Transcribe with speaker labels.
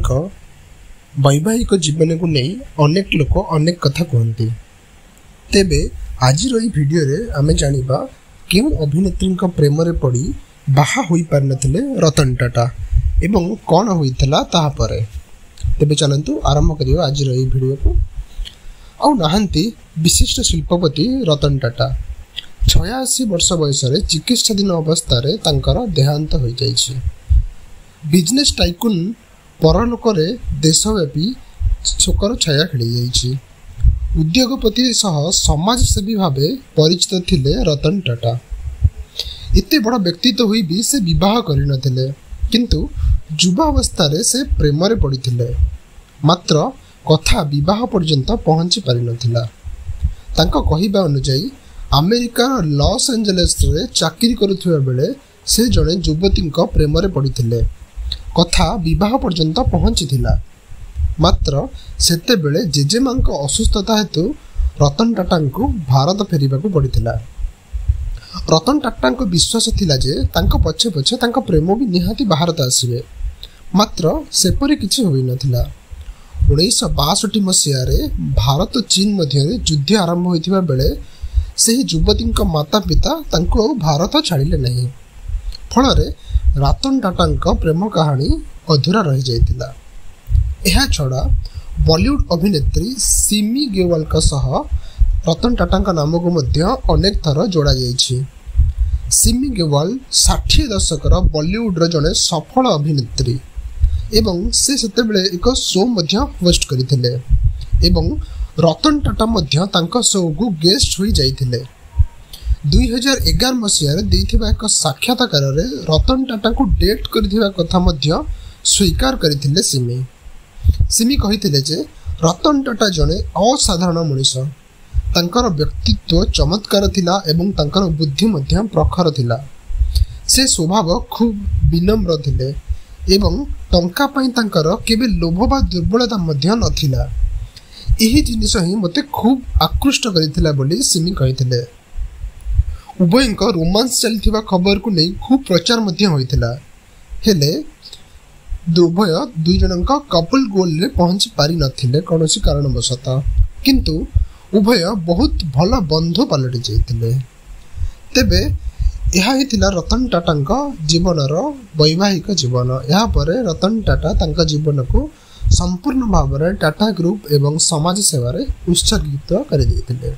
Speaker 1: ଟାଟାଙ୍କ ବୈବାହିକ ଜୀବନକୁ ନେଇ ଅନେକ ଲୋକ ଅନେକ କଥା କୁହନ୍ତି। ତେବେ ଆଜିର ଏହି ଭିଡ଼ିଓରେ ଆମେ ଜାଣିବା କେଉଁ ଅଭିନେତ୍ରୀଙ୍କ ପ୍ରେମରେ ପଡ଼ି ବାହା ହୋଇପାରିନଥିଲେ ରତନ ଟାଟା ଏବଂ କ'ଣ ହୋଇଥିଲା ତାହାପରେ। ତେବେ ଚାଲନ୍ତୁ ଆରମ୍ଭ କରିବା ଆଜିର ଏହି ଭିଡ଼ିଓକୁ। ଆଉ ନାହାନ୍ତି ବିଶିଷ୍ଟ ଶିଳ୍ପପତି ରତନ ଟାଟା। 86 ବର୍ଷ ବୟସରେ ଚିକିତ୍ସାଧୀନ ଅବସ୍ଥାରେ ତାଙ୍କର ଦେହାନ୍ତ ହୋଇଯାଇଛି। ବିଜନେସ୍ ଟାଇକୁନ୍ ପରଲୋକରେ ଦେଶବ୍ୟାପୀ ଶୋକର ଛାୟା ଖେଳିଯାଇଛି। ଉଦ୍ୟୋଗପତି ସହ ସମାଜସେବୀ ଭାବେ ପରିଚିତ ଥିଲେ ରତନ ଟାଟା। ଏତେ ବଡ଼ ବ୍ୟକ୍ତିତ୍ୱ ହୋଇ ବି ସେ ବିବାହ କରିନଥିଲେ, କିନ୍ତୁ ଯୁବାବସ୍ଥାରେ ସେ ପ୍ରେମରେ ପଡ଼ିଥିଲେ। ମାତ୍ର କଥା ବିବାହ ପର୍ଯ୍ୟନ୍ତ ପହଞ୍ଚି ପାରିନଥିଲା। ତାଙ୍କ କହିବା ଅନୁଯାୟୀ ଆମେରିକାର ଲସ୍ ଏଞ୍ଜେଲେସରେ ଚାକିରି କରୁଥିବା ବେଳେ ସେ ଜଣେ ଯୁବତୀଙ୍କ ପ୍ରେମରେ ପଡ଼ିଥିଲେ। କଥା ବିବାହ ପର୍ଯ୍ୟନ୍ତ ପହଞ୍ଚିଥିଲା, ମାତ୍ର ସେତେବେଳେ ଜେଜେମାଙ୍କ ଅସୁସ୍ଥତା ହେତୁ ରତନ ଟାଟାଙ୍କୁ ଭାରତ ଫେରିବାକୁ ପଡ଼ିଥିଲା। ରତନ ଟାଟାଙ୍କ ବିଶ୍ୱାସ ଥିଲା ଯେ ତାଙ୍କ ପଛେ ପଛେ ତାଙ୍କ ପ୍ରେମ ବି ନିହାତି ଭାରତ ଆସିବେ, ମାତ୍ର ସେପରି କିଛି ହୋଇନଥିଲା। 1962 ମସିହାରେ ଭାରତ ଚୀନ ମଧ୍ୟରେ ଯୁଦ୍ଧ ଆରମ୍ଭ ହୋଇଥିବା ବେଳେ ସେହି ଯୁବତୀଙ୍କ ମାତା ପିତା ତାଙ୍କୁ ଆଉ ଭାରତ ଛାଡ଼ିଲେ ନାହିଁ। ଫଳରେ ରତନ ଟାଟାଙ୍କ ପ୍ରେମ କାହାଣୀ ଅଧୁରା ରହିଯାଇଥିଲା। ଏହାଛଡ଼ା ବଲିଉଡ୍ ଅଭିନେତ୍ରୀ ସିମି ଗେୱାଲଙ୍କ ସହ ରତନ ଟାଟାଙ୍କ ନାମକୁ ମଧ୍ୟ ଅନେକ ଥର ଯୋଡ଼ାଯାଇଛି। ସିମି ଗେୱାଲ 60 ଦଶକର ବଲିଉଡର ଜଣେ ସଫଳ ଅଭିନେତ୍ରୀ ଏବଂ ସେ ସେତେବେଳେ ଏକ ଶୋ ମଧ୍ୟ ହୋଷ୍ଟ କରିଥିଲେ ଏବଂ ରତନ ଟାଟା ମଧ୍ୟ ତାଙ୍କ ଶୋକୁ ଗେଷ୍ଟ ହୋଇ ଯାଇଥିଲେ। 2011 ମସିହାରେ ଦେଇଥିବା ଏକ ସାକ୍ଷାତକାରରେ ରତନ ଟାଟାଙ୍କୁ ଡେଟ୍ କରିଥିବା କଥା ମଧ୍ୟ ସ୍ୱୀକାର କରିଥିଲେ ସିମି। ସିମି କହିଥିଲେ ଯେ ରତନ ଟାଟା ଜଣେ ଅସାଧାରଣ ମଣିଷ। ତାଙ୍କର ବ୍ୟକ୍ତିତ୍ୱ ଚମତ୍କାର ଥିଲା ଏବଂ ତାଙ୍କର ବୁଦ୍ଧି ମଧ୍ୟ ପ୍ରଖର ଥିଲା। ସେ ସ୍ୱଭାବ ଖୁବ୍ ବିନମ୍ର ଥିଲେ ଏବଂ ଟଙ୍କା ପାଇଁ ତାଙ୍କର କେବେ ଲୋଭ ବା ଦୁର୍ବଳତା ମଧ୍ୟ ନଥିଲା। ଏହି ଜିନିଷ ହିଁ ମୋତେ ଖୁବ୍ ଆକୃଷ୍ଟ କରିଥିଲା ବୋଲି ସିମି କହିଥିଲେ। ଉଭୟଙ୍କ ରୋମାନ୍ସ ଚାଲିଥିବା ଖବରକୁ ନେଇ ଖୁବ୍ ପ୍ରଚାର ମଧ୍ୟ ହୋଇଥିଲା, ହେଲେ ଉଭୟ ଦୁଇ ଜଣଙ୍କ କପଲ ଗୋଲରେ ପହଞ୍ଚି ପାରିନଥିଲେ କୌଣସି କାରଣବଶତଃ। କିନ୍ତୁ ଉଭୟ ବହୁତ ଭଲ ବନ୍ଧୁ ପାଲଟି ଯାଇଥିଲେ। ତେବେ ଏହା ହିଁ ଥିଲା ରତନ ଟାଟାଙ୍କ ଜୀବନର ବୈବାହିକ ଜୀବନ। ଏହାପରେ ରତନ ଟାଟା ତାଙ୍କ ଜୀବନକୁ ସମ୍ପୂର୍ଣ୍ଣ ଭାବରେ ଟାଟା ଗ୍ରୁପ୍ ଏବଂ ସମାଜ ସେବାରେ ଉତ୍ସର୍ଗୀକୃତ କରିଦେଇଥିଲେ।